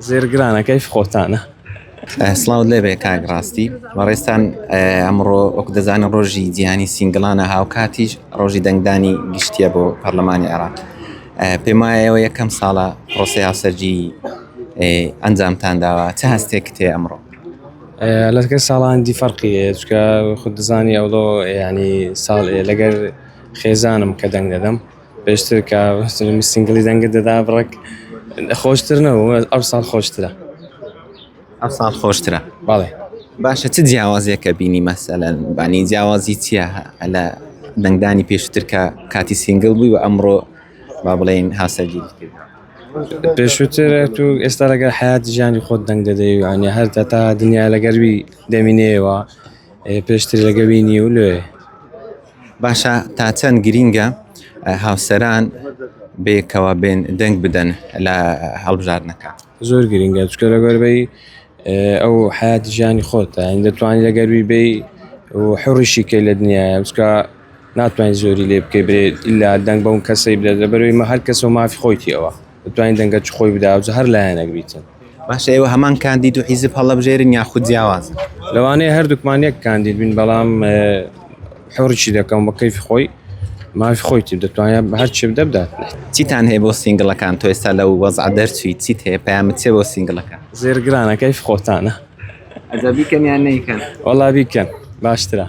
زێر گرانە کەیف خۆتانە. سڵاوت لێبێ کاک ڕاستی بەڕێزتان ئەمڕۆ وەکو دەزانن ڕۆژی جیهانی سینگڵانە هاوکاتیش ڕۆژی دەنگدانی گشتیە بۆ پەرلەمانی عێراق پێم وایە ئێوە یەکەم ساڵە پرۆسەی هاوسەرگیری ئەنجامتان داوە چ هەستێکت هەیە ئەمڕۆ؟ لەگەر ساڵان دی فەرقی هەیە چکە خود دەزانی ئەوڵۆ ینی ساڵ لەگەر خێزانم کە دەنگ دەدەم پێشتر کە سینگڵی دەنگت دەدا بڕێک خۆشتر نەبوو ئەو ساڵ خۆشترە ئەو ساڵ خۆشترە بەڵێ باشە چ جیاوازیەکە بینی مەسەلەن بانی جیاوازی چییە لە دەنگدانی پێشتر کە کاتی سینگل بووی و ئەمڕۆ با بڵێین هاوسەرگیری کرد پێشووتر تو ئێستا لەگەر حیات ژیانی خۆت دەنگ دەدەی و ینی هەر تا دنیا لەگەروی دەمینەیەوە پێشتر لەگەوینی و لێ باشە تا چەند گرینگە هاوسەران بەیەکەوە بێن دەنگ بدەن لە هەڵبژاردنەکە؟ زۆر گرینگە چکە لەگەربەی ئەو حیات ژیانی خۆتە یانی دەتوانانی لەگەروی بی و حڕیشی کەی لە دنیاە چکە ناتوانین زۆری لێ بکەی برێ ئللا دەنگ بەون کەسەی بدە لەبەرەوەی مە هەر کەسە و مافی خۆیتی ئەوە دەتوانین دەنگە چ خۆی بدا و هەر لایەنێک بیتن. باشە ئێوە هەمان کاندید و حیزب هەڵەبژێرن یاخود جیاوازن؟ لەوانەیە هەردووکمان یەک کاندید بین بەڵام حوڕیی دەکەم بە کەیفی خۆی مافی خۆیتی دەتوانێت هەرچی بدە بدات. چیتان هەیە بۆ سینگڵەکان تۆ ئێستا لەو وەزعە دەرچووی چیت هەیە پەیامت چیە بۆ سینگڵەکان؟ زێر گرانە کەیفی خۆتانە. ئەجا بیکەن یان نەیکەن؟ وەڵا بیکەن باشترە.